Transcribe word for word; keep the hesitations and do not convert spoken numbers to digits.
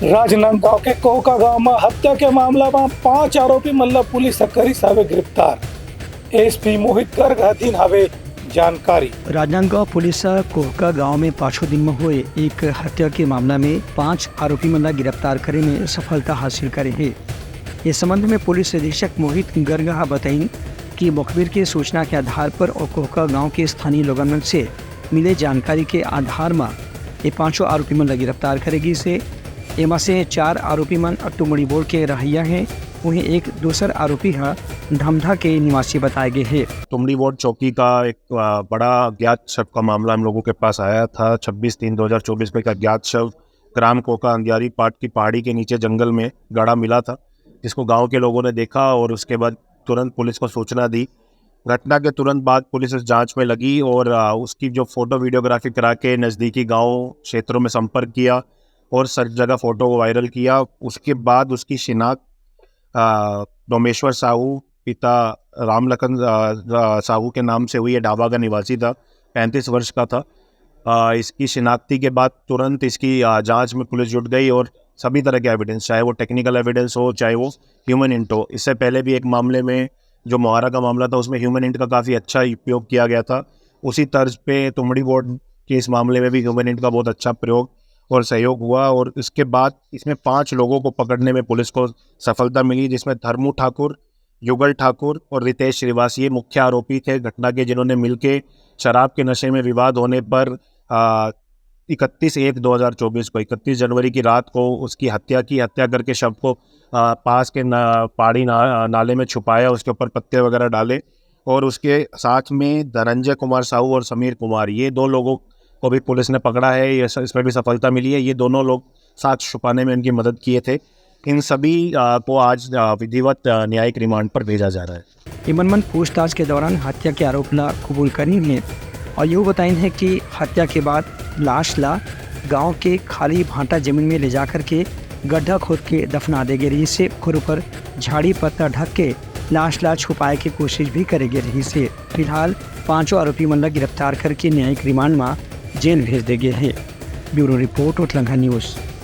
राजनांदगांव के कोहका गांव म हत्या के मामला म पांच आरोपी मन ल पुलिस ह करिस हवे गिरफ्तार। एसपी मोहित गर्ग ह दिन हवे जानकारी। राजनांदगांव पुलिस ह कोहका गांव में पाछू दिन म होए एक हत्या के मामला में पांच आरोपी मन ल गिरफ्तार करे में सफलता हासिल करे हे। ये संबंध में पुलिस अधीक्षक मोहित गर्ग ह बताइन कि मुखबिर के सूचना के आधार पर और कोहका गांव के स्थानीय लोगन मन से मिले जानकारी के आधार म ये पांचों आरोपी मन ल गिरफ्तार करे गिस हे। एमा से चार आरोपी मन टुमड़ी बोर्ड के रहइया हे, वहीं एक दूसर आरोपी ह धमधा के निवासी बताए गे हे। तुमड़ी बोर्ड चौकी का एक, अ, बड़ा अज्ञात शव का मामला हम लोगों के पास आया था। छब्बीस तीन दो हज़ार चौबीस को एक अज्ञात शव ग्राम कोका अंधियारी पाट की पहाड़ी के नीचे जंगल में गड़ा मिला था, जिसको गांव के लोगों ने देखा और उसके बाद तुरंत पुलिस को सूचना दी। घटना के तुरंत बाद पुलिस इस जांच में लगी और, अ, उसकी जो फोटो वीडियोग्राफी करा के नज़दीकी गांव क्षेत्रों में संपर्क किया और सब जगह फोटो को वायरल किया। उसके बाद उसकी शिनाख्त, अ, डोमेश्वर साहू, पिता रामलखन, अ, अ, साहू के नाम से हुई है। डाबा का निवासी था, पैंतीस वर्ष का था। अ, इसकी शिनाख्ती के बाद तुरंत इसकी, अ, जांच में पुलिस जुट गई और सभी तरह के एविडेंस, चाहे वो टेक्निकल एविडेंस हो, चाहे वो ह्यूमन इंट हो। इससे पहले भी एक मामले में, जो मोहारा का मामला था, उसमें ह्यूमन इंट का काफ़ी अच्छा उपयोग किया गया था। उसी तर्ज पे तुमड़ी बोर्ड के इस मामले में भी ह्यूमन इंट का बहुत अच्छा प्रयोग और सहयोग हुआ और इसके बाद इसमें पांच लोगों को पकड़ने में पुलिस को सफलता मिली, जिसमें धर्मू ठाकुर, युगल ठाकुर और रितेश श्रीवास, ये मुख्य आरोपी थे घटना के, जिन्होंने मिलके शराब के नशे में विवाद होने पर, आ, इकतीस एक दो हज़ार चौबीस को, इकतीस जनवरी की रात को उसकी हत्या की। हत्या करके शव को, आ, पास के ना-, पहाड़ी ना-, नाले में छुपाया, उसके ऊपर पत्ते वगैरह डाले और उसके साथ में धनंजय कुमार साहू और समीर कुमार, ये दो लोगों को भी पुलिस ने पकड़ा है। ये स-, इसमें भी सफलता मिली है। ये दोनों लोग साक्ष्य छुपाने में उनकी मदद किए थे। इन सभी, आ, को आज, आ, विधिवत, आ, न्यायिक रिमांड पर भेजा जा रहा है। इमन मन पूछताछ के दौरान हत्या के आरोप ला कबूल करिन हे और यो बताइन हे कि हत्या के बाद लाश ला गांव के खाली भांटा जमीन में ले जाकर के गड्ढा खोद के दफना दे गे रहिस हे। ओकर ऊपर झाड़ी पत्ता ढक के लाश ला छुपाए के कोशिश भी करे गे रहिस हे। फिलहाल पांचों आरोपी मन ला गिरफ्तार करके न्यायिक रिमांड मा जेल भेज दे गे हे। Bureau report, Utlangha news.